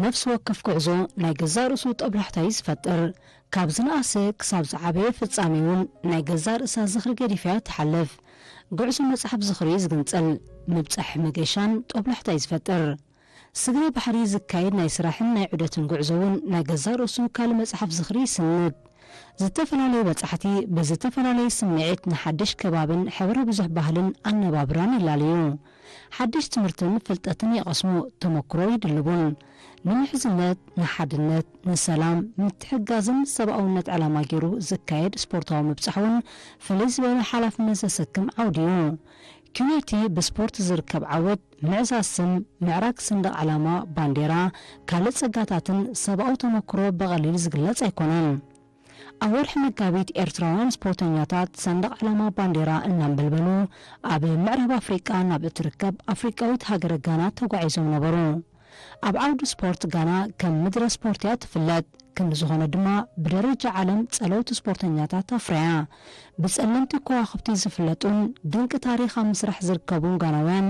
ነፍሲ ወከፍ ጉዕዞ ናይ ገዛእ ርእሱ ጦብላሕታ እዩ ዝፈጥር። ካብ ዝነኣሰ ክሳብ ዝዓበየ ፍጻሜ እውን ናይ ገዛእ ርእሳ ዝኽሪ ገዲፋ እያ ትሓልፍ። ጉዕዞ መጽሓፍ ዝኽሪ እዩ ዝግንጽል። ምብጻሕ መገሻን ጦብላሕታ እዩ ዝፈጥር። ስግረ ባሕሪ ዝካየድ ናይ ስራሕን ናይ ዑደትን ጉዕዞ እውን ናይ ገዛእ ርእሱ ካልእ መጽሓፍ ዝኽሪ ይስንድ። ዝተፈላለዩ በጻሕቲ ብዝተፈላለየ ስምዒት ንሓድሽ ከባብን ሕብረ ብዙሕ ባህልን ኣነባብራን ይላለዩ። ሓድሽ ትምህርትን ፍልጠትን ይቐስሙ፣ ተመክሮ ይድልቡን። ንምሕዝነት፣ ንሓድነት፣ ንሰላም፣ ምትሕግጋዝን ሰብኣውነት ዕላማ ገይሩ ዝካየድ ስፖርታዊ ምብጻሕ እውን ፍልይ ዝበለ ሓላፍነት ዘሰክም ዓውዲ እዩ። ኪዩኤቲ ብስፖርት ዝርከብ ዓወት ምዕዛዝ ስም፣ ምዕራግ ሰንደቕ ዕላማ፣ ባንዴራ፣ ካልእ ጸጋታትን ሰብኣዊ ተመክሮ ብቐሊል ዝግለጽ ኣይኮነን። ኣብ ወርሒ መጋቢት ኤርትራውያን ስፖርተኛታት ሰንደቕ ዕላማ ባንዴራ እናንበልበሉ ኣብ ምዕራብ ኣፍሪቃ ናብ እትርከብ ኣፍሪቃዊት ሃገረ ጋና ተጓዒዞም ነበሩ። ኣብ ዓውዲ ስፖርት ጋና ከም ምድረ ስፖርት እያ ትፍለጥ። ክንዲ ዝኾነ ድማ ብደረጃ ዓለም ጸለውቲ ስፖርተኛታት ኣፍርያ። ብጸለምቲ ከዋኽብቲ ዝፍለጡን ድንቂ ታሪኽ ኣብ ምስራሕ ዝርከቡን ጋናውያን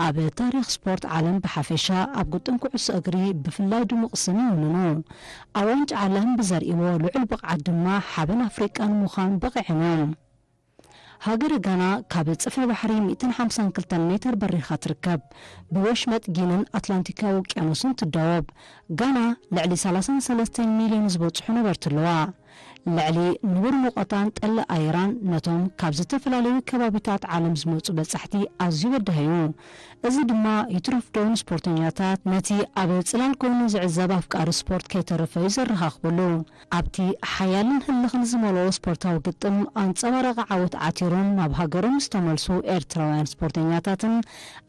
ኣብ ታሪኽ ስፖርት ዓለም ብሓፈሻ ኣብ ግጥም ኩዕሶ እግሪ ብፍላይ ድሙቕ ስም ይውንኑ። ኣብ ዋንጫ ዓለም ብዘርእይዎ ልዑል ብቕዓት ድማ ሓበን ኣፍሪቃ ንምዃን በቒዖም እዮም። ሃገረ ጋና ካብ ጽፍሒ ባሕሪ ሚእትን ሓምሳን ክልተን ሜትር በሪኻ ትርከብ። ብወሽመጥ ጊንን ኣትላንቲካዊ ውቅያኖስን ትዳወብ። ጋና ልዕሊ ሰላሳን ሰለስተን ሚልዮን ዝበጽሑ ነበርቲ ኣለዋ። ልዕሊ ንቡር ሙቐታን ጠሊ ኣየራን ነቶም ካብ ዝተፈላለዩ ከባቢታት ዓለም ዝመጹ በጻሕቲ ኣዝዩ በዳሂ እዩ። እዚ ድማ ይትረፍ ዶ ንስፖርተኛታት ነቲ ኣብ ጽላል ኮይኑ ዝዕዘብ ኣፍቃሪ ስፖርት ከይተረፈ እዩ ዘረኻኽበሉ። ኣብቲ ሓያልን ህልኽን ዝመልኦ ስፖርታዊ ግጥም ኣንጸባራቒ ዓወት ዓቲሮም ናብ ሃገሮም ዝተመልሱ ኤርትራውያን ስፖርተኛታትን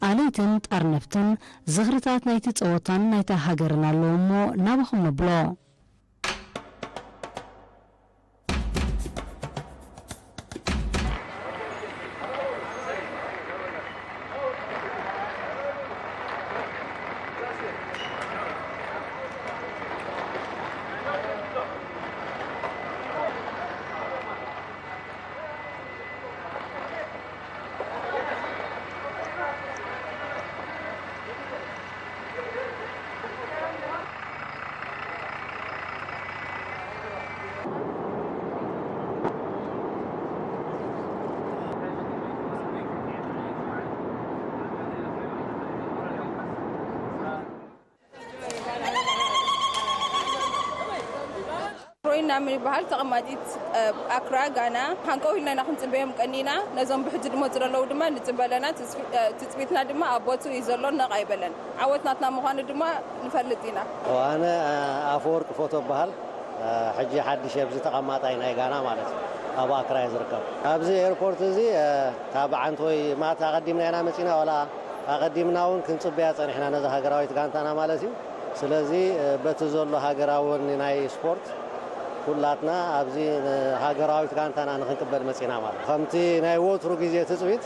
ኣለይትን ጠርነፍትን ዝኽርታት ናይቲ ጸወታን ናይታ ሃገርን ኣለዉ እሞ ናባኹም ነብሎ። ሮይና ምን ይበሃል? ተቐማጢት፣ እ፣ ኣክራ፣ ጋና። ሃንቀው ኢልና ኢና ክንጽበዮም ቀኒና። ነዞም ብሕጂ ዝመጹ ዘለዉ ድማ ንጽበ ኣለና። ትጽቢ-፣ እ፣ ትጽቢትና ድማ ኣብ ቦትኡ እዩ ዘሎ፣ ነቕ ኣይበለን። ዓወት ናትና ምዃኑ ድማ ንፈልጥ ኢና። ኣነ፣ እ፣ ኣፈወርቂ ፎቶ እበሃል። እ፣ ሕጂ ሓድሽ ኣብዚ ተቐማጣይ ናይ ጋና ማለት እዩ። ኣብ ኣክራ እየ ዝርከብ። ኣብዚ ኤርፖርት እዚ፣ እ፣ ካብ ዓንቶይ ማለት ኣቐዲምና ኢና መጺና፣ ዋላ ኣቐዲምና እውን ክንጽበያ ጸኒሕና ነዛ ሃገራዊት ጋንታና ማለት እዩ። ስለዚ፣ እ፣ በቲ ዘሎ ሃገራዊ ወኒ ናይ ስፖርት ኩላትና ኣብዚ ንሃገራዊት ጋንታና ንክንቅበል መጺና ማለት እዩ። ከምቲ ናይ ወትሩ ግዜ ትጽቢት፣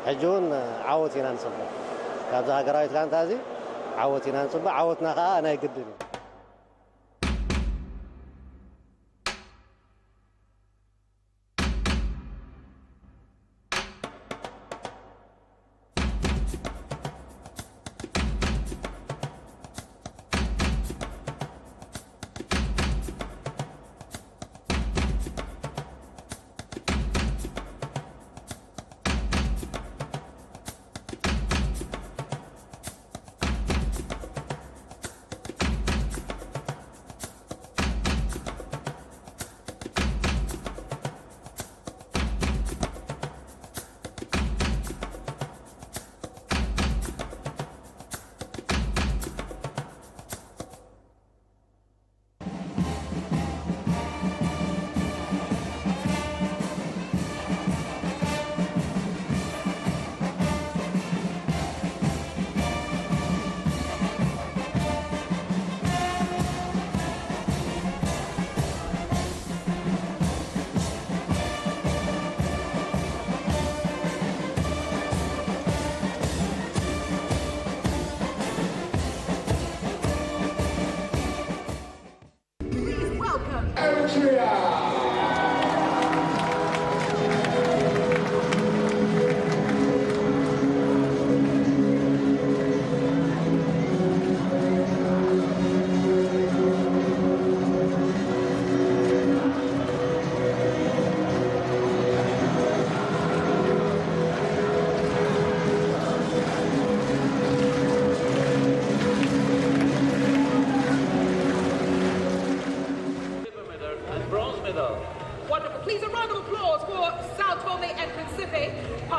ሕጂ እውን ዓወት ኢና ንጽበ። ካብዛ ሃገራዊት ጋንታ እዚ ዓወት ኢና ንጽበ። ዓወትና ከኣ ናይ ግድን እዩ።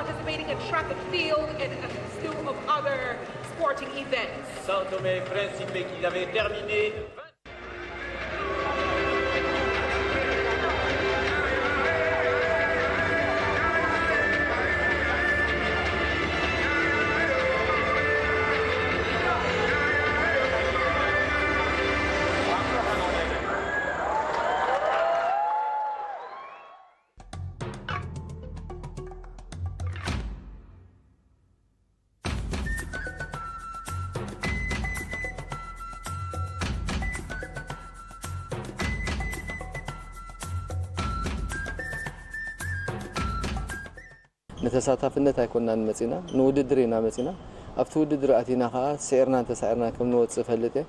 Participating in track and field and a slew of other sporting events. São Tomé et Principe qui avait terminé. ንተሳታፍነት ኣይኮናን መጺና፣ ንውድድር ኢና መጺና። ኣብቲ ውድድር ኣቲና ከኣ ስዒርናን ተሳዒርናን ከም ንወጽእ እፈልጥ እየ።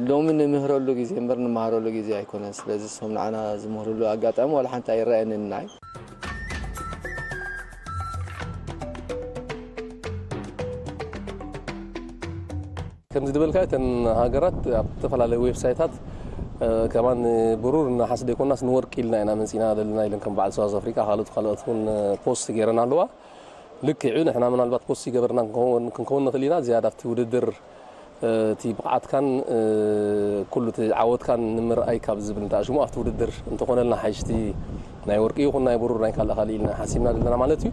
ሎሚ ንምህረሉ ግዜ እምበር ንመሃረሉ ግዜ ኣይኮነን። ስለዚ እሶም ንዓና ዝምህርሉ ኣጋጣሚ ዋላ ሓንቲ ኣይረኣየንን ንዓይ። ከምዚ ዝበልካ እተን ሃገራት ኣብ ዝተፈላለዩ ዌብሳይታት ከማን ብሩር ነሓስ ዘይኮናስ ንወርቂ ኢልና ኢና መፂና ዘለና ኢለን ከም በዓል ሳውዝ ኣፍሪካ ካልኦት ካልኦት እውን ፖስት ገይረን ኣለዋ። ልክዑ ንሕና ምናልባት ፖስት ይገበርና ክንከውን ክንከውን ንኽእል ኢና። ዝያዳ ኣብቲ ውድድር እቲ ብቕዓትካን ኩሉ እቲ ዓወትካን ንምርኣይ ካብ ዝብል እንተኣሽሙ ኣብቲ ውድድር እንተኾነልና ሓይሽቲ ናይ ወርቂ ይኹን ናይ ብሩር ናይ ካልእ ካልእ ኢልና ሓሲብና ዘለና ማለት እዩ።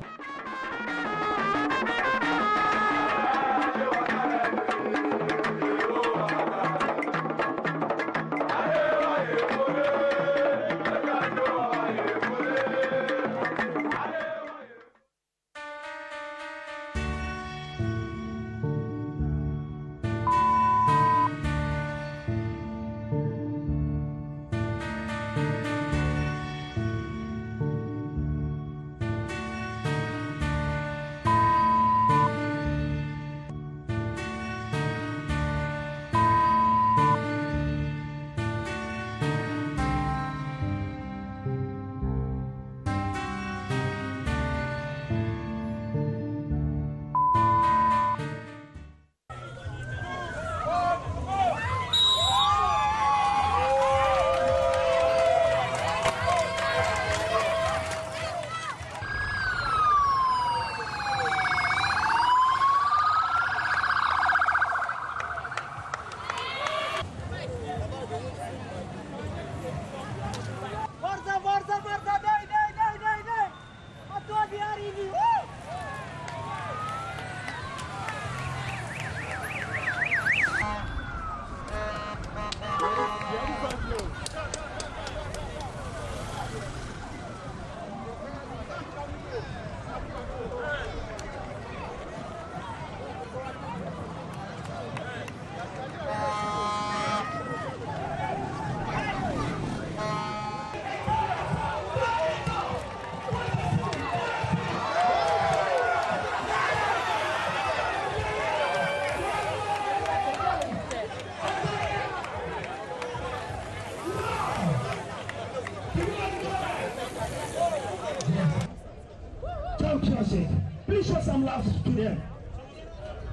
Championship. Please show some love to them.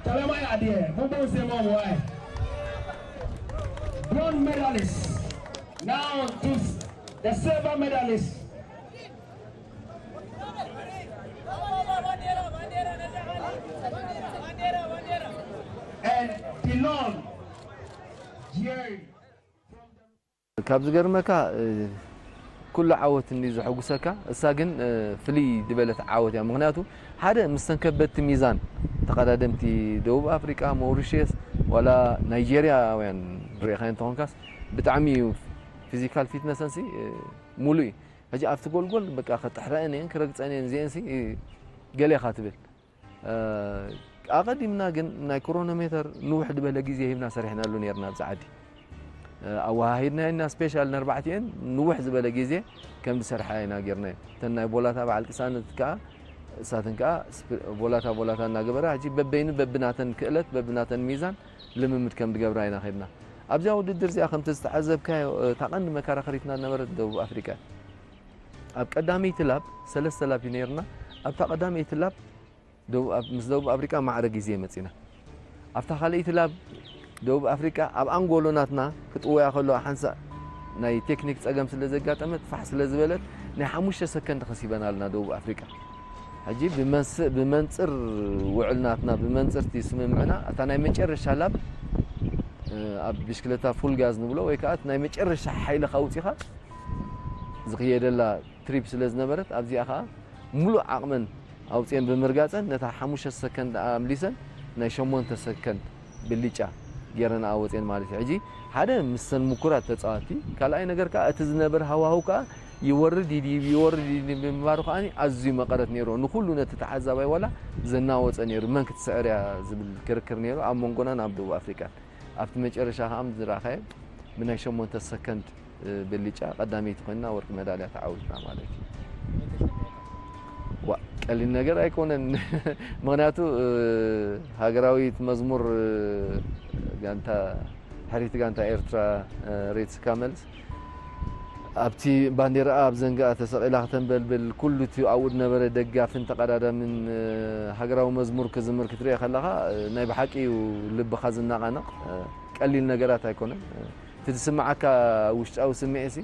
Talamai Adie, Mumbo Zemo Wai. Bronze medalist. Now this, the silver medalist. And Dilon Jerry. ካብ ዝገርመካ ኩሉ ዓወት እንዲ ዘሐጉሰካ እሳ ግን ፍልይ ዝበለት ዓወት እያ። ምክንያቱ ሓደ ምስተን ከበድቲ ሚዛን ተቐዳደምቲ ደቡብ ኣፍሪቃ፣ ሞሪሽስ ዋላ ናይጄርያውያን ርኢኻ እንተኾንካስ ብጣዕሚ እዩ ፊዚካል ፊትነሰንሲ ሙሉእ እዩ። ሕጂ ኣብቲ ጎልጎል በቃ ከጥሕረአን እየን ክረግፀን እየን እዚአንሲ ገሌኻ ትብል። ኣቐዲምና ግን ናይ ክሮኖሜተር ንውሕ ዝበለ ግዜ ሂብና ሰሪሕናሉ ነርና ኣብዚ ዓዲ። ኣወሃሂድና ኢና ስፔሻል ነርባዕቲኤን ንውሕ ዝበለ ግዜ ከም ዝሰርሓ ኢና ጌርናዮ። እተን ናይ ቦላታ በዓል ቅሳነት ከኣ እሳትን ከኣ ስፕ- ቦላታ ቦላታ እናገበራ ሕጂ በበይኑ በብናተን ክእለት በብናተን ሚዛን ልምምድ ከም ዝገብራ ኢና ኸድና። ኣብዚኣ ውድድር እዚኣ ከምቲ ዝተዓዘብካዮ እታ ቀንዲ መከራኸሪትና ዝነበረት ደቡብ ኣፍሪቃ። ኣብ ቀዳመይቲ ላብ ሰለስተ ላብ እዩ ነይርና። ኣብታ ቀዳመይቲ ላብ ደቡብ ኣፍ- ምስ ደቡብ ኣፍሪቃ ማዕረ ግዜ መጺና። ኣብታ ካልኣይቲ ላብ ደቡብ ኣፍሪቃ ኣብ ኣንጎሎ ናትና ክጥወያ ከለዋ ሓንሳእ ናይ ቴክኒክ ጸገም ስለ ዘጋጠመት ፋሕ ስለ ዝበለት ናይ ሓሙሽተ ሰከንድ ከሲበና ኣለና ደቡብ ኣፍሪቃ። ሕጂ ብመንስ- ብመንጽር ውዕል ናትና፣ ብመንጽር እቲ ስምምዕና፣ እታ ናይ መጨረሻ ላብ፣ እ፣ ኣብ ብሽክለታ ፉል ጋዝ ንብሎ፣ ወይ ከኣ እቲ ናይ መጨረሻ ሓይልኻ ኣውጺኻ ዝኽየደላ ትሪፕ ስለ ዝነበረት፣ ኣብዚኣ ከኣ ሙሉእ ዓቕመን ኣውጽኤን ብምርጋጸን፣ ነታ ሓሙሽተ ሰከንድ ኣምሊሰን ናይ ሸሞንተ ሰከንድ ብልጫ ገይረንኣ ወጽኤን ማለት እዩ። ሕጂ ሓደ ምሰን ምኩራት ተጻወትቲ፣ ካልኣይ ነገር ከኣ እቲ ዝነበር ሃዋህው ከኣ ይወርድ ይድይብ፣ ይወርድ ይድይብ ብምንባሩ ከኣ ኣዝዩ መቐረት ነይርዎ። ንኹሉ ነቲ ተዓዛባይ ዋላ ዘናወጸ ነይሩ። መን ክትስዕር እያ ዝብል ክርክር ነይሩ ኣብ መንጎናን ኣብ ደቡብ ኣፍሪቃን። ኣብቲ መጨረሻ ከኣ ዝረኣኻዮ ብናይ ሸሞንተ ሰከንድ፣ እ፣ ብልጫ ቀዳመይቲ ኮይንና ወርቂ መዳልያ ተዓዊትና ማለት እዩ። ዋ፣ ቀሊል ነገር ኣይኮነን። ምኽንያቱ፣ እ፣ ሃገራዊት መዝሙር፣ እ፣ ጋንታ፣ ድሕሪት ጋንታ ኤርትራ፣ እ፣ ሬትስካ መልስ፣ ኣብቲ ባንዴራኣ ኣብ ዘንጋኣ ተሰቒላ ክተንበልብል፣ ኩሉ እቲ ኣብኡ ዝነበረ ደጋፍን ተቐዳዳምን፣ እ፣ ሃገራዊ መዝሙር ክዝምር ክትሪኦ ከለኻ፣ እ፣ ናይ ብሓቂ እዩ ልብኻ ዝነቓነቕ። እ፣ ቀሊል ነገራት ኣይኮነን። እ፣ እቲ ዝስምዓካ ውሽጣዊ ስምዒትሲ፣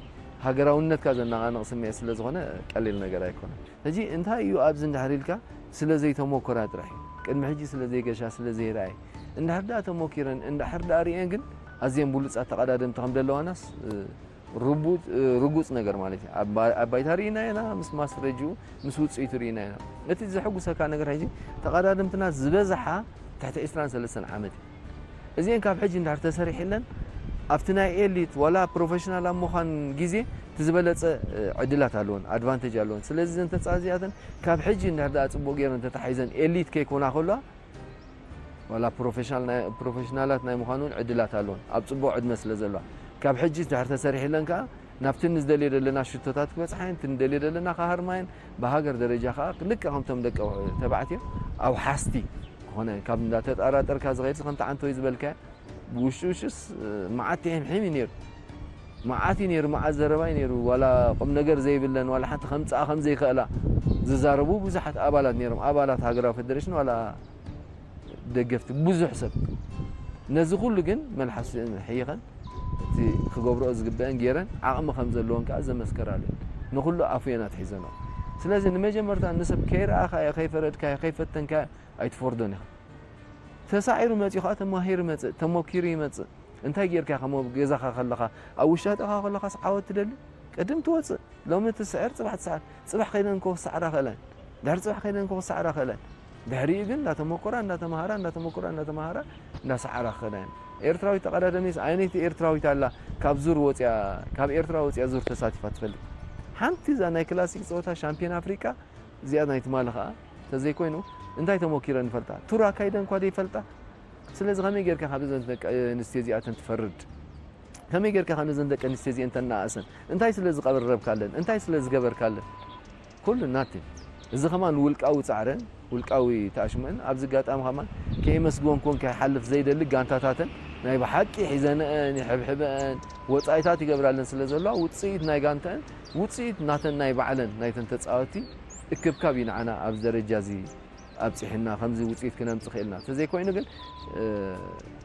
ሃገራውነትካ ዘነቓንቕ ስምዒት ስለ ዝኾነ፣ ቀሊል ነገር ኣይኮነን። ሕጂ እንታይ እዩ ኣብዚ እንድሕር ኢልካ፣ ስለ ዘይተሞከራ ጥራሕ እዩ። ቅድሚ ሕጂ ስለ ዘይገሻ፣ ስለ ዘይረኣየ። እንድሕር ደኣ ተሞኪረን፣ እንድሕር ደኣ ርእየን ግን፣ ኣዝየን ብሉጻት ተቐዳደምቲ ከም ዘለዋናስ፣ እ፣ ርቡ-፣ እ፣ ርጉጽ ነገር ማለት እዩ። ኣብ ባ-፣ ኣብ ባይታ ርኢና ኢና፣ ምስ ማስትረጅኡ፣ ምስ ውጽኢቱ ርኢና ኢና። እቲ ዘሐጉሰካ ነገር ሕጂ፣ ተቐዳደምትና ዝበዝሓ ትሕቲ ዕስራን ሰለስተን ዓመት እዩ። እዚአን ካብ ሕጂ እንድሕር ተሰሪሕለን፣ ኣብቲ ናይ ኤሊት ዋላ ፕሮፌሽናል ኣብ ምዃን ግዜ እቲ ዝበለጸ፣ እ፣ ዕድላት ኣለወን፣ ኣድቫንቴጅ ኣለወን። ስለዚ እዘን ተጻዋትቲ እዚኣተን ካብ ሕጂ እንድሕር ደኣ ጽቡቕ ገይረን ተታሒዘን ኤሊት ከይኮና ከለዋ፣ ዋላ ፕሮፌሽናል ናይ፣ ፕሮፌሽናላት ናይ ምዃን እውን ዕድላት ኣለወን፣ ኣብ ጽቡቕ ዕድመ ስለ ዘለዋ። ካብ ሕጂ እንድሕር ተሰሪሕለን ከኣ ናብቲ ንዝደልዮ ዘለና ሽቶታት ክበጽሓ እየን፣ እቲ ንደልዮ ዘለና ክሃርማ እየን። ብሃገር ደረጃ ከኣ ልክዕ ከምቶም ደቂ ተባዕትዮ ኣውሓስቲ ክኾነ፣ ካብ እንዳተጠራጠርካ ዝኸይድ፣ ከምቲ ዓንቶይ ዝበልካዮ፣ ብውሽጢ ውሽጢስ፣ እ፣ መዓት ትሕምሒም እዩ ነይሩ። መዓት እዩ ነይሩ፣ መዓት ዘረባ እዩ ነይሩ። ዋላ ቁም ነገር ዘይብለን፣ ዋላ ሓንቲ ከምጽኣ ከም ዘይክእላ ዝዛረቡ ብዙሓት ኣባላት ነይሮም። ኣባላት ሃገራዊ ፌደሬሽን ዋላ ደገፍቲ፣ ብዙሕ ሰብ። ነዚ ኩሉ ግን መልሓስ ሕይኸን፣ እቲ ክገብርኦ ዝግበአን ገይረን፣ ዓቕሚ ከም ዘለወን ከኣ ዘመስከራሉ እየን። ንኹሉ ኣፉ እየን ኣትሒዘንኦ። ስለዚ ንመጀመርታ ንሰብ ከይረኣኻዮ፣ ከይፈረድካዮ፣ ከይፈተንካዮ ኣይትፈርዶን ኢኻ። ተሳዒሩ መጺኡ ከኣ ተማሂሩ ይመጽእ፣ ተመኪሩ ይመጽእ። እንታይ ጌርካ ኢኻ እሞ ኣብ ገዛኻ ከለኻ፣ ኣብ ውሽጢ ገዛኻ ከለኻስ ዓወት ትደሊ? ቅድም ትወጽእ። ሎሚ ትስዕር፣ ጽባሕ ትስዓር። ጽባሕ ከይደን እኮ ክስዓራ ክእለን። ድሕሪ ጽባሕ ከይደን እኮ ክስዓራ ክእለን። ድሕሪኡ ግን እንዳተመኮራ፣ እንዳተማሃራ፣ እንዳተመኮራ፣ እንዳተማሃራ፣ እንዳሰዓራ ክኸዳ እየን። ኤርትራዊት ተቐዳደሚት፣ ኣየነይቲ ኤርትራዊት ኣላ ካብ ዙር ወጽያ፣ ካብ ኤርትራ ወጽያ ዙር ተሳቲፋ ትፈልጥ? ሓንቲ እዛ ናይ ክላሲክ ጸወታ ሻምፒዮን ኣፍሪቃ እዚኣ ናይ ትማሊ ኸኣ እንተዘይኮይኑ፣ እንታይ ተሞኪረን ይፈልጣ? ቱር ኣካይደን እኳ ዘይፈልጣ። ስለዚ ከመይ ጌርካ ካብ እዘን ደቂ ኣንስትዮ እዚኣተን ትፈርድ? ከመይ ጌርካ ካብ እዘን ደቂ ኣንስትዮ እዚአን ተነኣእሰን? እንታይ ስለ ዝቐረብካለን? እንታይ ስለ ዝገበርካለን? ኩሉ ናተን። እዚ ከማን ውልቃዊ ጻዕረን፣ ውልቃዊ ተኣሽመን፣ ኣብዚ ኣጋጣሚ ከማን ከየመስገንኩወን ከይሓልፍ ዘይደሊ ጋንታታተን ናይ ብሓቂ ሒዘንአን፣ ይሕብሕበአን፣ ወጻኢታት ይገብራለን ስለ ዘለዋ፣ ውጽኢት ናይ ጋንተአን፣ ውጽኢት ናተን ናይ ባዕለን፣ ናይተን ተጻወትቲ እክብካብ እዩ ንዓና ኣብዚ ደረጃ እዚ ኣብጺሕና፣ ከምዚ ውጽኢት ክነምጽእ ክእልና። እንተዘይኮይኑ ግን፣ እ፣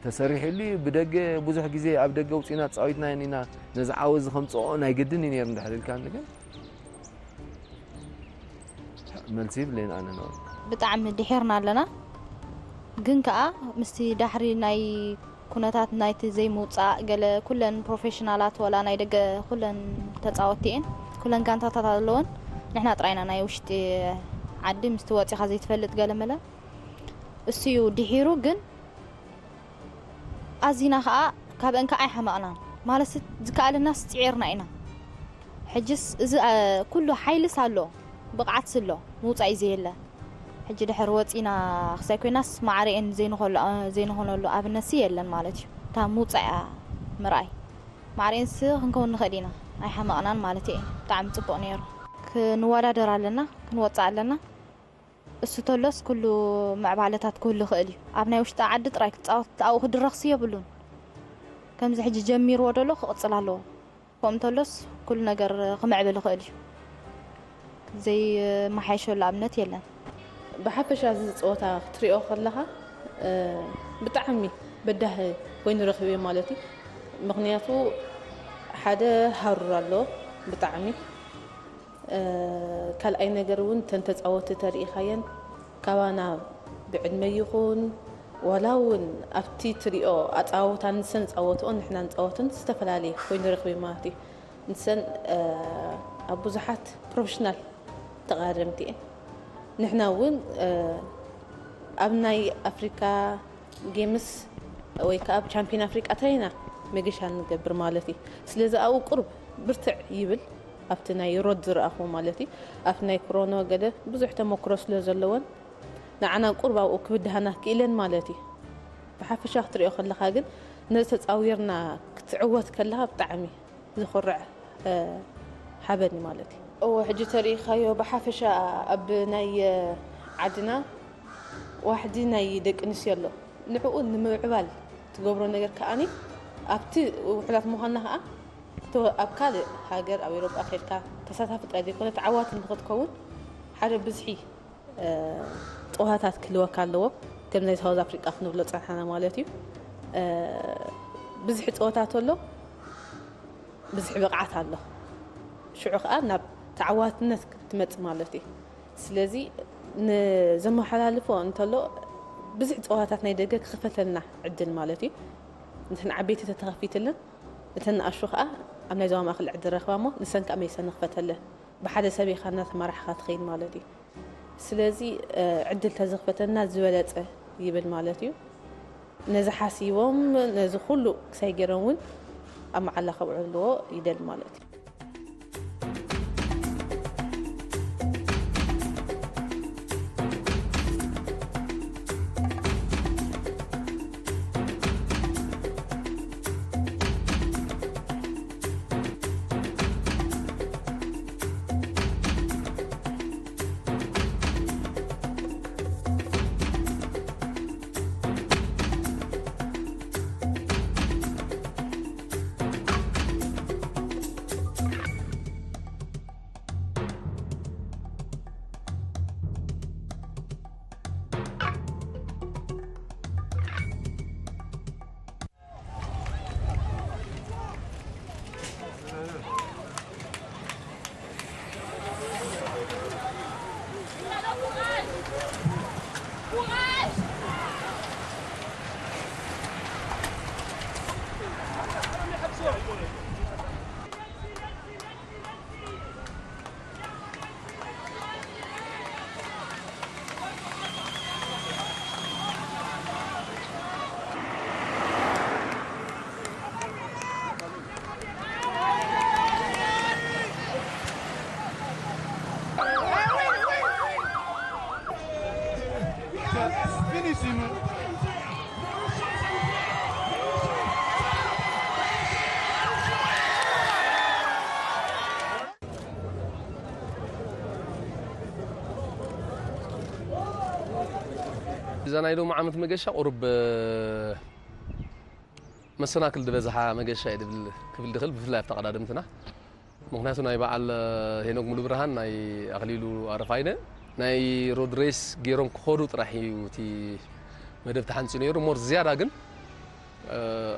ተሰሪሕሉ እዩ። ብደገ ብዙሕ ግዜ ኣብ ደገ ውጺና ተጻዊትናየን ኢና። ነዚ ዓወት እዚ ከምጽኦ ናይ ግድን እዩ ነይሩ እንድሕር ኢልካኒ ግን፣ መልሲ ይብለይን ኣነ ነው። ብጣዕሚ ድሒርና ኣለና። ግን ከኣ ምስቲ ዳሕሪ ናይ ኩነታት ናይቲ ዘይምውጻእ ገለ ኩለን ፕሮፌሽናላት ወላ ናይ ደገ ኩለን ተጻወትቲ እየን። ኩለን ጋንታታት ኣለወን። ንሕና ጥራይና ናይ ውሽጢ ዓዲ ምስቲ ወጺኻ ዘይትፈልጥ ገለ መለ። እሱ እዩ ድሒሩ ግን ኣዚና ከኣ ካብአን ከኣ ኣይሓመቕናን። ማለት ዝከኣለናስ ጽዒርና ኢና። ሕጅስ እዚ፣ እ፣ ኩሉ ሓይልስ ኣሎ፣ ብቕዓትስ ኣሎ፣ ምውጻእ እዩ ዘየለ። ሕጂ ድሕር ወጺና ክሳይ ኮይናስ ማዕረኤን ዘይንኾሎ-፣ እ፣ ዘይንኾነሉ ኣብነትሲ የለን ማለት እዩ። እታ ምውጻእ እያ ምርኣይ። ማዕረኤንስ ክንከውን ንኽእል ኢና፣ ኣይሓመቕናን ማለት እየ። ብጣዕሚ ጽቡቕ ነይሩ። ክንወዳደር ኣለና፣ ክንወጽእ ኣለና። እሱ ተሎስ ኩሉ ምዕባለታት ክህሉ ይኽእል እዩ። ኣብ ናይ ውሽጢ ዓዲ ጥራይ ክጻወት ኣብኡ ክድረኽሲ የብሉን። ከምዚ ሕጂ ጀሚርዎ ደሎ ክቕጽል ኣለዎ። ከምኡ እንተሎስ ኩሉ ነገር ክምዕብል ይኽእል እዩ። ዘይመሓየሸሉ ኣብነት የለን። ብሓፈሻ እዚ ጸወታ ክትሪኦ ከለኻ፣ እ፣ ብጣዕሚ በዳሂ ኮይኑ ረኺበዮ ማለት እዩ። ምኽንያቱ ሓደ ሃሩር ኣሎ ብጣዕሚ፣ ካልኣይ ነገር እውን እተን ተፃወቲ ተሪኢኻየን ካባና ብዕድመ ይኹን ዋላ እውን ኣብቲ ትሪኦ ኣፃወታ ንሰን ፃወትኦን ንሕና ንፃወትን ዝተፈላለየ ኮይኑ ረኽቢ ማለት እዩ። ንሰን ኣብ ብዙሓት ፕሮፌሽናል ተቐዳደምቲ እየን። ንሕና እውን ኣብ ናይ ኣፍሪካ ጌምስ ወይ ከዓ ኣብ ቻምፒዮን ኣፍሪቃ ተሪና መገሻ ንገብር ማለት እዩ። ስለዚ ኣብኡ ቁሩብ ብርትዕ ይብል ኣብቲ ናይ ሮድ ዝረኣኹ ማለት እዩ። ኣብቲ ናይ ክሮኖ ገለ ብዙሕ ተመክሮ ስለ ዘለወን ንዓና ቁሩብ ኣብኡ ክብድሃና ክኢለን ማለት እዩ። ብሓፈሻ ክትሪኦ ከለኻ ግን ነዚ ተፃዊርና ክትዕወት ከለኻ ብጣዕሚ ዝኹርዕ ሓበን እዩ ማለት እዩ። እዎ ሕጂ ተሪኢኻዮ ብሓፈሻ ኣብ ናይ ዓድና ዋሕዲ ናይ ደቂ ኣንስትዮ ኣሎ። ንዕኡ ንምምዕባል ትገብሮ ነገር ከኣኒ ኣብቲ ውሑዳት ምዃንና ከዓ እቲ ኣብ ካልእ ሃገር ኣብ ኤሮጳ ከድካ ተሳታፊ ጥራይ ዘይኮነ ተዓዋቲ ንኽትከውን ሓደ ብዝሒ ፀዋታት ክህልወካ ኣለዎ። ከም ናይ ሳውዝ ኣፍሪቃ ክንብሎ ፀንሓና ማለት እዩ። ብዝሒ ፀወታ ተሎ ብዝሒ ብቕዓት ኣሎ። ሽዑ ከዓ ናብ ተዓዋትነት ክትመጽእ ማለት እዩ። ስለዚ ንዘመሓላልፎ እንተሎ ብዙሕ ፀዋታት ናይ ደገ ክኽፈተልና ዕድል ማለት እዩ። ነተን ዓበይቲ ተተኸፊትለን እተን ንኣሹ ከዓ ኣብ ናይ ዞባ ማእከል ዕድል ረኽባ እሞ ንሰን ከዓ መይሰን ንኽፈተለን ብሓደ ሰብ ኢኻ እናተመራሕኻ ትኸይድ ማለት እዩ። ስለዚ ዕድል ተዝኽፈተልና ዝበለፀ ይብል ማለት እዩ። ነዚ ሓሲቦም ነዚ ኩሉ ክሳይ ገይሮም እውን ኣብ መዓላ ከብዕልዎ ይደል ማለት እዩ። እዛ ናይ ሎሚ ዓመት መገሻ ቁሩብ መሰናክል ዝበዝሓ መገሻ እየ ድብል ክብል ድኽእል፣ ብፍላይ ኣብታ ቀዳድምትና። ምኽንያቱ ናይ በዓል ሄኖክ ሙሉብርሃን ናይ ኣኽሊሉ ኣረፋይነ ናይ ሮድ ሬስ ገይሮም ክኸዱ ጥራሕ እዩ እቲ መደብ ተሓንፂ ነይሩ። ሞር ዝያዳ ግን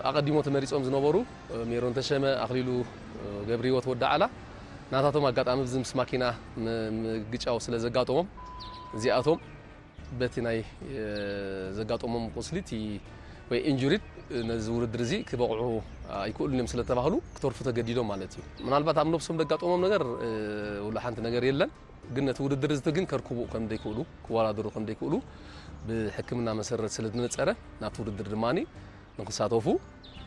ኣቐዲሞ ተመሪፆም ዝነበሩ ሜሮን ተሸመ፣ ኣኽሊሉ ገብረህይወት፣ ወዲ ዓላ ናታቶም ኣጋጣሚ ብዚ ምስ ማኪና ም- ምግጫው ስለ ዘጋጠሞም እዚኣቶም በቲ ናይ ዘጋጠሞም ቁስሊ እቲ ወይ ኢንጁሪድ ነዚ ውድድር እዚ ክበቕዑ ኣይክእሉን እዮም ስለ ተባህሉ ክተርፉ ተገዲዶም ማለት እዩ። ምናልባት ኣብ ነብሶም ዘጋጠሞም ነገር ወላ ሓንቲ ነገር የለን፣ ግን ነቲ ውድድር እዚ ግን ከርክቡ ከም ዘይክእሉ ክወዳደሩ ከም ዘይክእሉ ብሕክምና መሰረት ስለ ዝነፀረ ናብቲ ውድድር ድማ ንክሳተፉ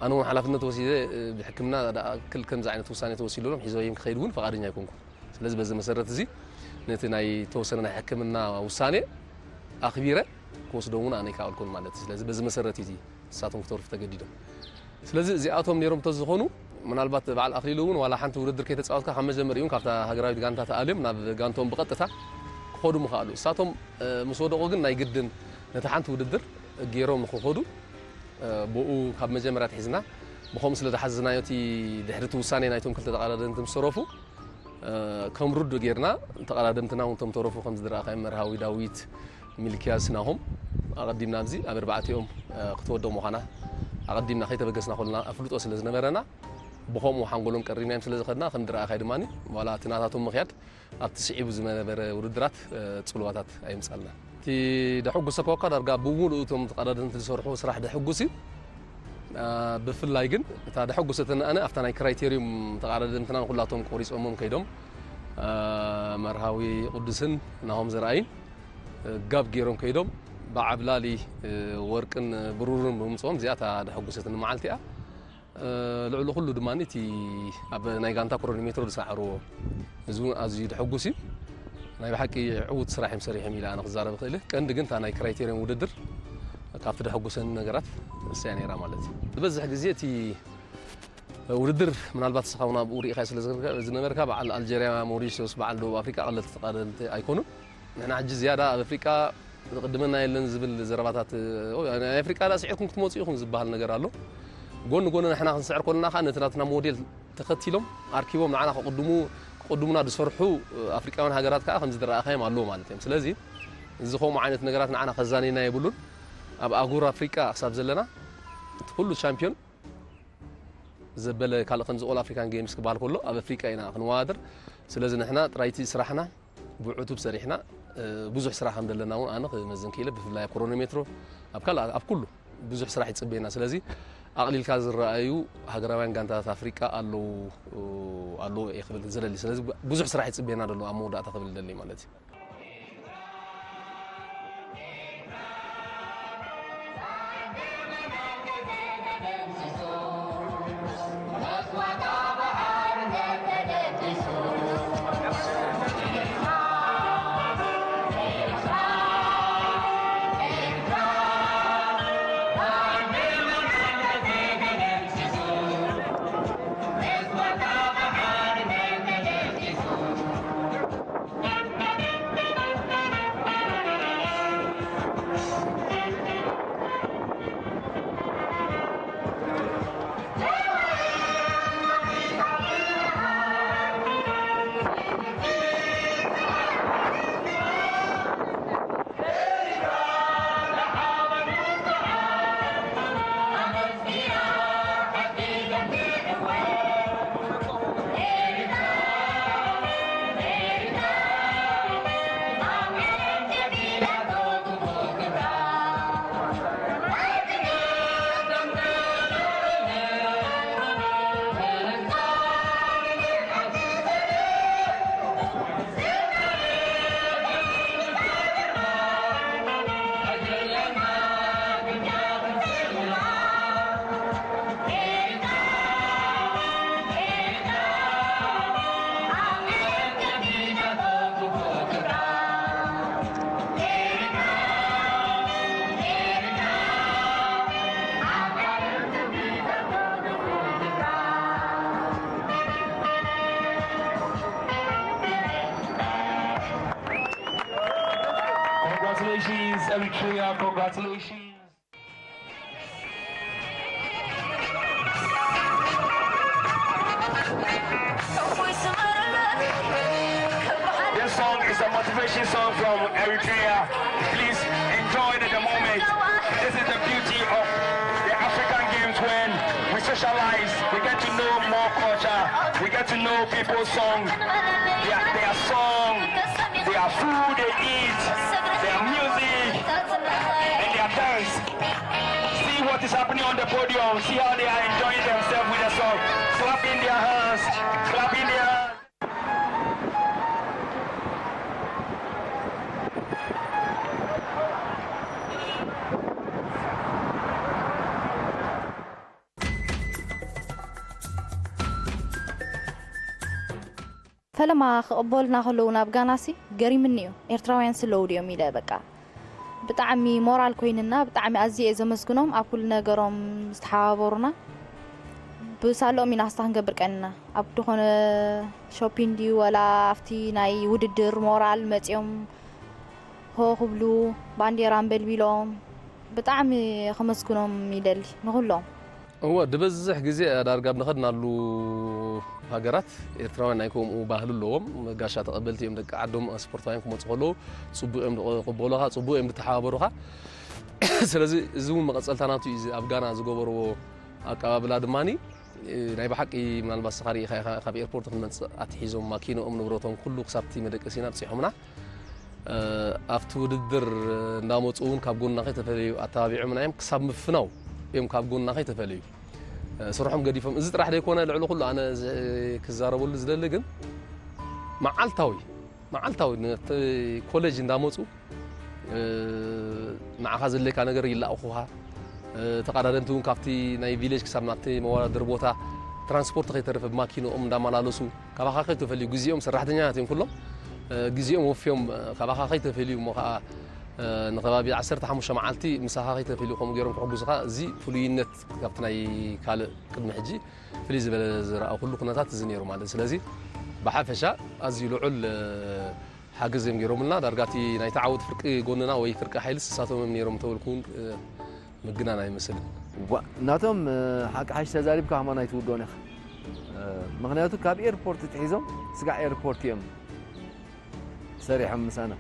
ኣነ እውን ሓላፍነት ወሲደ ብሕክምና ክል ከምዚ ዓይነት ውሳኔ ተወሲድሎም ሒዘዮም ክኸይድ እውን ፈቓደኛ ኣይኮንኩን። ስለዚ በዚ መሰረት እዚ ነቲ ናይ ተወሰነ ናይ ሕክምና ውሳኔ ኣኽቢረ ክወስዶም እውን ኣነ ኣይከኣልኩን ማለት እዩ። ስለዚ በዚ መሰረት እዩ ንሳቶም ክተርፉ ተገዲዶም። ስለዚ እዚኣቶም ነይሮም እንተዝኾኑ ምናልባት በዓል ኣኽሊሉ እውን ዋላ ሓንቲ ውድድር ከይተፃወትካ ካብ መጀመሪኡ እውን ካብታ ሃገራዊት ጋንታ ተኣልዮም ናብ ጋንቶም ብቐጥታ ክኸዱ ምኽኣሉ። እሳቶም ምስ ወደቑ ግን ናይ ግድን ነቲ ሓንቲ ውድድር ገይሮም ንክኸዱ ብኡ ካብ መጀመርያ ኣትሒዝና ብኸምኡ ስለ ዝሓዘዝናዮ እቲ ድሕሪ እቲ ውሳኔ ናይቶም ክልተ ተቐዳደምቲ ምስ ተረፉ ከም ርዱእ ጌርና ተቐዳደምትና እውን እቶም ተረፉ ከም ዝረኣኻዮም መርሃዊ ዳዊት፣ ሚልክያስ ናሆም ኣቐዲምና ኣብዚ ኣብ ኣርባዕቲኦም ክትወደቕ ምዃና ኣቐዲምና ከይተበገስና ከለና ኣፍልጦ ስለ ዝነበረና ብኸምኡ ሓንጎሎም ቀሪብናዮም ስለ ዝኸድና ከም ዝረኣኻዮ ድማ ዋላ እቲ ናታቶም ምኽያድ ኣብቲ ስዒቡ ዝነበረ ውድድራት፣ እ፣ ጽልዋታት ኣየምጻልና። እቲ ደሐጉሰካ እኳ ዳርጋ ብምሉኡ እቶም ተቐዳደምቲ ዝሰርሑ ስራሕ ደሐጉስ እዩ። እ፣ ብፍላይ ግን እታ ደሐጉሰትኒ ኣነ ኣብታ ናይ ክራይቴርዩም ተቐዳደምትና ንኹላቶም ቆሪጾሞም ከይዶም፣ እ፣ መርሃዊ ቅዱስን ናሆም ዘርኣይን፣ እ፣ ጋብ ገይሮም ከይዶም ብዓብላሊ፣ እ፣ ወርቅን ብሩርን ብምምጽኦም እዚኣ እታ ደሐጉሰትኒ መዓልቲ እያ። እ፣ ልዕሊ ኩሉ ድማ እቲ ኣብ ናይ ጋንታ ክሮኖሜትሮ ዝሰዓርዎ፣ እዚ እውን ኣዝዩ ደሐጉስ እዩ። ናይ ብሓቂ ዕዉት ስራሕ እዮም ሰሪሖም ኢለ ኣነ ክዛረብ እኽእል። ቀንዲ ግን እታ ናይ ክራይቴርዮን ውድድር ካብቲ ደሐጉሰኒ ነገራት እሰያ ነይራ ማለት እዩ። ዝበዝሕ ግዜ እቲ ውድድር ምናልባት ንስኻ እውን ኣብኡ ርኢኻዮ ስለ ዝነበርካ፣ በዓል ኣልጀርያ፣ ሞሪሽስ፣ በዓል ደቡብ ኣፍሪቃ ቀለልቲ ተቐዳደምቲ ኣይኮኑን። ንሕና ሕጂ ዝያዳ ኣብ ኣፍሪቃ ዝቕድመና የለን ዝብል ዘረባታት፣ ኦ፣ ናይ ኣፍሪቃ ዳ ስዒርኩም ክትመጹ ኢኹም ዝበሃል ነገር ኣሎ። ጎኒ ጎኒ ንሕና ክንስዕር ከለና ከኣ ነቲ ናትና ሞዴል ተኸቲሎም ኣርኪቦም ንዓና ክቕድሙ፣ ክቕድሙና ዝሰርሑ ኣፍሪቃውያን ሃገራት ከኣ ከም ዝረኣኻዮም ኣለዉ ማለት እዮም። ስለዚ እዚ ከምኡ ዓይነት ነገራት ንዓና ከዛንየና የብሉን። ኣብ ኣህጉር ኣፍሪቃ ክሳብ ዘለና እቲ ኩሉ ቻምፒዮን ዘበለ ካልእ ከምዚ ኦል ኣፍሪካን ጌምስ ክበሃል ከሎ ኣብ ኣፍሪቃ ኢና ክንወዳደር። ስለዚ ንሕና ጥራይቲ ስራሕና ብዕቱብ ሰሪሕና፣ እ፣ ብዙሕ ስራሕ ከም ዘለና እውን ኣነ ክመዝን ክኢለ፣ ብፍላይ ኣብ ክሮኖሜትሮ፣ ኣብ ካልእ፣ ኣብ ኩሉ ብዙሕ ስራሕ ይጽበየና። ስለዚ ኣቕሊልካ ዝረኣዩ ሃገራውያን ጋንታታት ኣፍሪቃ ኣለዉ፣ ኣለዉ እየ ክብል ዝደሊ። ስለዚ ብዙሕ ስራሕ ይጽበየና ዘሎ ኣብ መወዳእታ ክብል ደሊ ማለት እዩ። Congratulations, Eritrea, congratulations. This song is a motivation song from Eritrea. Please enjoy the, the moment. This is the beauty of the African Games, when we socialize, we get to know more culture, we get to know people's song, their, their song, their food they eat, their music, and their dance. See what is happening on the podium. See how they are enjoying themselves with the song. Clapping their hands, clapping their hands. ፈለማ ክቕበሉና ከለዉ ናብ ጋናሲ ገሪምኒ እዩ። ኤርትራውያን ስለዉ ድዮም ኢለ በቃ ብጣዕሚ ሞራል ኮይንና፣ ብጣዕሚ ኣዝየ እየ ዘመስግኖም ኣብ ኩሉ ነገሮም ዝተሓባበሩና። ብሳልኦም ኢና ክስታ ክንገብር ቀንና። ኣብ ድኾነ ሾፒን ድዩ ወላ ኣብቲ ናይ ውድድር ሞራል መጺኦም ሆ ክብሉ፣ ባንዴራ ኣንበልቢሎም፣ ብጣዕሚ ከመስግኖም ይደሊ ንኹሎም። እወ፣ ዝበዝሕ ግዜ ዳርጋ ኣብ ንኸድናሉ ሃገራት ኤርትራውያን ናይ ከምኡ ባህሊ ኣለዎም። ጋሻ ተቐበልቲ እዮም፣ ደቂ ዓዶም ስፖርታውያን ክመጹ ከለዉ ጽቡቕ እዮም ዝቕበሉኻ፣ ጽቡቕ እዮም ዝተሓባበሩኻ። ስለዚ እዚ እውን መቐጸልታ ናቱ እዩ። እዚ ኣብ ጋና ዝገበርዎ ኣቀባብላ ድማኒ ናይ ብሓቂ ምናልባት ንስኻ ርኢኻ ኢኻ፣ ካብ ኤርፖርት ክንመጽእ ኣትሒዞም ማኪንኦም ንብረቶም ኩሉ ክሳብቲ መደቀሲና ኣብጺሖምና። ኣብቲ ውድድር እንዳመጹ እውን ካብ ጎና ከይተፈለዩ ኣተባቢዖምና እዮም። ክሳብ ምፍናው እዮም ካብ ጎና ከይተፈለዩ ስርሖም ገዲፎም። እዚ ጥራሕ ዘይኮነ ልዕሊ ኩሉ ኣነ ክዛረበሉ ዝደሊ ግን መዓልታዊ መዓልታዊ ኮሌጅ እንዳመጹ ንዓኻ ዘድልየካ ነገር ይላእኹኻ። ተቐዳደምቲ እውን ካብቲ ናይ ቪሌጅ ክሳብ ናብቲ መወዳደሪ ቦታ ትራንስፖርት ከይተርፍ ብማኪንኦም እንዳመላለሱ ካባኻ ከይተፈልዩ ግዜኦም፣ ሰራሕተኛታት እዮም ኩሎም፣ ግዜኦም ወፍዮም ካባኻ ከይተፈልዩ እሞ ከዓ ንከባቢ ዓሰርተ ሓሙሽተ መዓልቲ ምሳኻ ከይተፈልዩ ከምኡ ገይሮም ክሕጉዙኻ፣ እዚ ፍሉይነት ካብቲ ናይ ካልእ ቅድሚ ሕጂ ፍልይ ዝበለ ዝረኣኹሉ ኩነታት እዚ ነይሩ ማለት እዩ። ስለዚ ብሓፈሻ ኣዝዩ ልዑል ሓገዝ እዮም ገይሮምልና። ዳርጋ እቲ ናይቲ ዓወት ፍርቂ ጎንና ወይ ፍርቂ ሓይልስ ንሳቶም እዮም ነይሮም እንተበልኩ እውን ምግናን ኣይመስልን። ዋ፣ ናቶም ሓቂ ሓሽ ተዛሪብካ ከማን ኣይትውዶን ኢኻ። ምኽንያቱ ካብ ኤርፖርት ትሒዞም ስጋዕ ኤርፖርት እዮም ሰሪሖም ምሳና።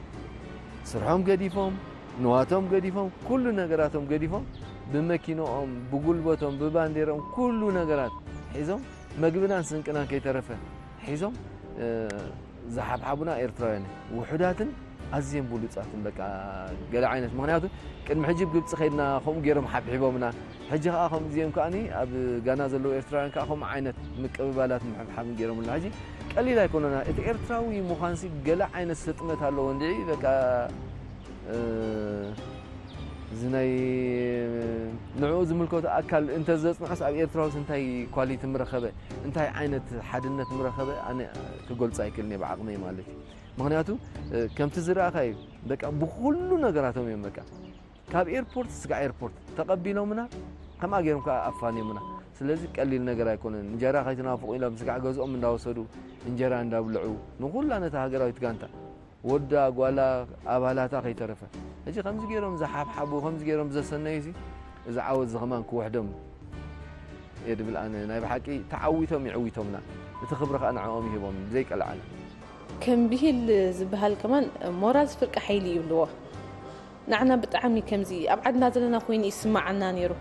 ስርሖም ገዲፎም፣ ንዋቶም ገዲፎም፣ ኩሉ ነገራቶም ገዲፎም፣ ብመኪንኦም፣ ብጉልበቶም፣ ብባንዴርኦም፣ ኩሉ ነገራት ሒዞም፣ መግብናን ስንቅናን ከይተረፈ ሒዞም፣ ዝሓብሓቡና ኤርትራውያን ውሑዳትን ኣዝዮም ብሉጻትን፣ በቃ፣ ገለ ዓይነት። ምኽንያቱ ቅድሚ ሕጂ ኣብ ግብጺ ከይድና ከምኡ ገይሮም ሓብሒቦምና። ሕጂ ከኣ ከምኡ እዚኦም ከኣኒ ኣብ ጋና ዘለዉ ኤርትራውያን ከኣ ከምኡ ዓይነት ምቅብባላት ምሕብሓብን ገይሮምልና። ሕጂ ቀሊል ኣይኮነና። እቲ ኤርትራዊ ምዃንሲ ገለ ዓይነት ስጥመት ኣለዎ እንድዒ፣ በቃ፣ እ፣ እዚ ናይ ንዕኡ ዝምልከቶ ኣካል እንተ ዘጽንዖስ ኣብ ኤርትራውስ እንታይ ኳሊቲ ምረኸበ፣ እንታይ ዓይነት ሓድነት ምረኸበ ኣነ ክገልጾ ኣይክእልን እየ ብዓቕመይ ማለት እዩ። ምኽንያቱ፣ እ፣ ከምቲ ዝረኣኻዮ በቃ ብኹሉ ነገራቶም እዮም በቃ ካብ ኤርፖርት ስጋዕ ኤርፖርት ተቐቢሎምና፣ ከምኣ ገይሮም ከኣ ኣፋንዮምና። ስለዚ ቀሊል ነገር ኣይኮነን። እንጀራ ከይትናፍቑ ኢሎም ስጋዕ ገዝኦም እንዳወሰዱ እንጀራ እንዳብልዑ ንኹላ ነታ ሃገራዊት ጋንታ ወዳ ጓላ ኣባላታ ከይተረፈ። ሕጂ ከምዚ ገይሮም ዝሓብሓቡ፣ ከምዚ ገይሮም ዘሰነዩሲ፣ እዚ ዓወት እዚ ከማን ክውሕዶም እየ ድብል ኣነ። ናይ ብሓቂ ተዓዊቶም የዕዊቶምና። እቲ ክብሪ ከኣ ንዕኦም ይህቦም፣ ብዘይቀልዓለም። ከም ብሂል ዝበሃል ከማን ሞራል ፍርቂ ሓይሊ ይብልዎ። ንዓና ብጣዕሚ ከምዚ ኣብ ዓድና ዘለና ኮይኑ ይስማዓና ነይሩ።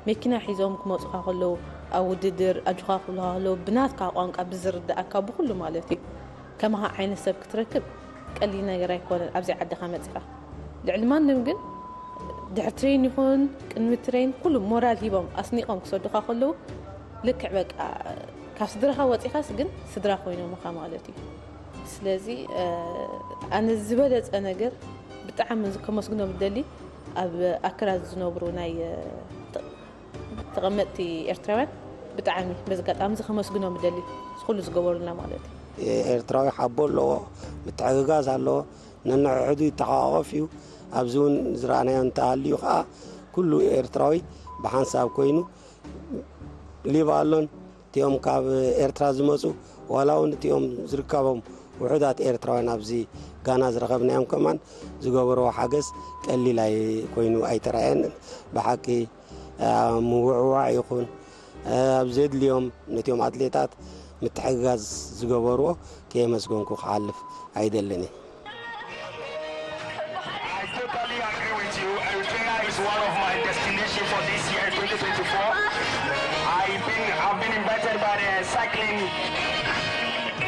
መኪና ሒዞም ክመጹኻ ከለዉ፣ ኣብ ውድድር ኣጆኻ ክብሉኻ ከለዉ፣ ብናትካ ቋንቋ ብዝርድኣካ ብኹሉ ማለት እዩ። ከማኻ ዓይነት ሰብ ክትረክብ ቀሊል ነገር ኣይኮነን ኣብዚ ዓድኻ መጺኻ። ልዕሊ ማንም ግን ድሕሪ ትሬን ይኹን ቅድሚ ትሬን ኩሉ ሞራል ሂቦም ኣስኒቖም ክሰዱኻ ከለዉ ልክዕ በቃ ካብ ስድራኻ ወጺኻስ ግን ስድራ ኮይኖምኻ ማለት እዩ። ስለዚ፣ እ፣ ኣነ ዝበለጸ ነገር ብጣዕሚ ከመስግኖም ዝደሊ ኣብ ኣክራ ዝነብሩ ናይ፣ እ፣ ተ-፣ ተቐመጥቲ ኤርትራውያን ብጣዕሚ በዚ ኣጋጣሚ እዚ ከመስግኖም ዝደሊ እዚ ኩሉ ዝገበሩልና ማለት እዩ። ኤርትራዊ ሓቦ ኣለዎ፣ ምትሕግጋዝ ኣለዎ፣ ነንሕድሕዱ ይተሓቋቆፍ እዩ። ኣብዚ እውን ዝረኣናዮ እንተሃልዩ ከኣ ኩሉ ኤርትራዊ ብሓንሳብ ኮይኑ ሊባኖን እቲኦም ካብ ኤርትራ ዝመጹ ዋላ እውን እቲኦም ዝርከቦም ውሑዳት ኤርትራውያን ኣብዚ ጋና ዝረኸብናዮም ከማን ዝገበርዎ ሓገዝ ቀሊል ኣይ-፣ ኮይኑ ኣይተራእየንን። ብሓቂ፣ አ፣ ምውዕዋዕ ይኹን፣ አ፣ ኣብ ዘድልዮም ነቲኦም ኣትሌታት ምትሕግጋዝ ዝገበርዎ ከየመስገንኩ ክሓልፍ ኣይደልን እየ። I totally agree with you. Eritrea is one of my destinations for this year, twenty twenty-four. I've been, I've been invited by the cycling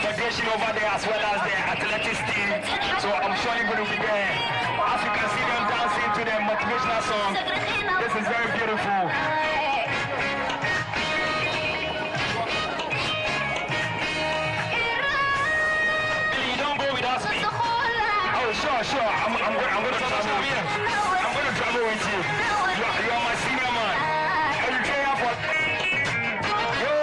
federation over there as well as the athletics team. So I'm surely going to be there. As you can see them dancing to the motivational song, this is very beautiful. You don't go without me. Oh, sure, sure. I'm, I'm, go- I'm going to travel with you. I'm going to travel with you. You are, you are my senior man. Eritrea for. Yo,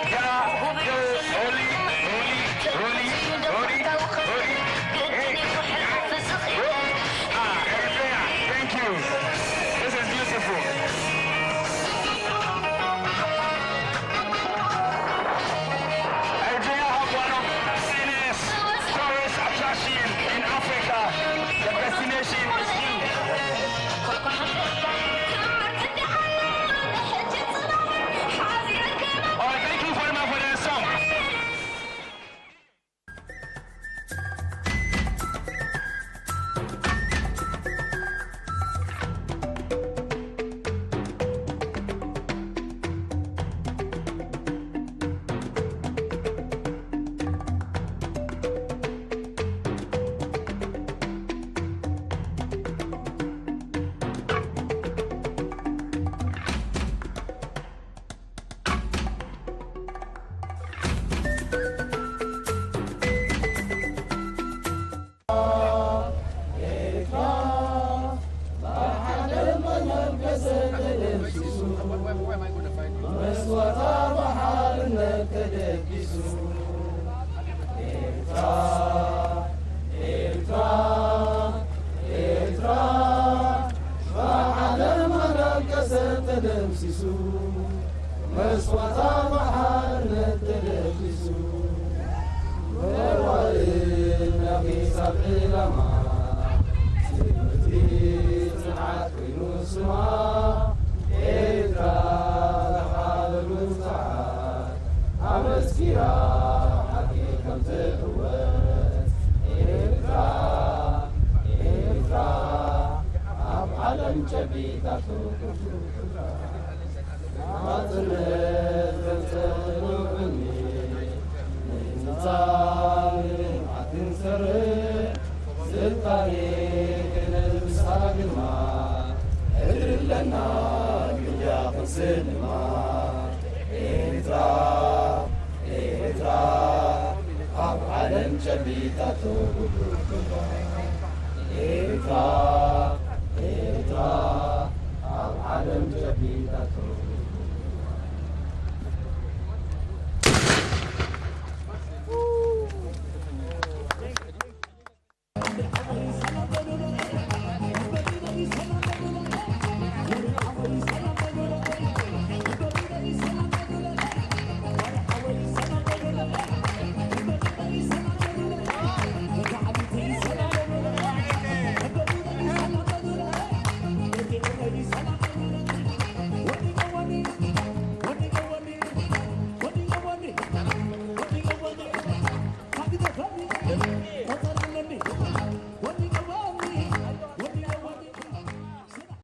yeah, yo, Oli, Oli, Oli, Oli, Oli. Hey, yeah. Ah, Eritrea, thank you. This is beautiful. Eritrea have one of the finest tourist attraction in Africa. The destination is you. Oh, thank you very much for that song. ሲሱ መስዋዕታ ብሓርነት ተደቂሱ መዋእል ናፊስ ኣብ ዕላማ ትምህርቲ ጽንዓት ኮይኑ ስማ ኤርትራ ዝሓበሉ ሰዓት ኣመስኪራ ሓቂ ከም ትዕወት ኤርትራ ኤርትራ ኣብ ዓለም ጨቢጣቶ ናጽነት ዘንጸልዑኒ ንህንጻ ንልምዓት ክንሰርሕ ስልጣኔ ክነልብሳ ግርማ ሕድሪ ኣለና ግያ ክንስልማ ኤርትራ ኤርትራ ኣብ ዓለም ጨቢጣቶ ጉዱር ግርማ ኤርትራ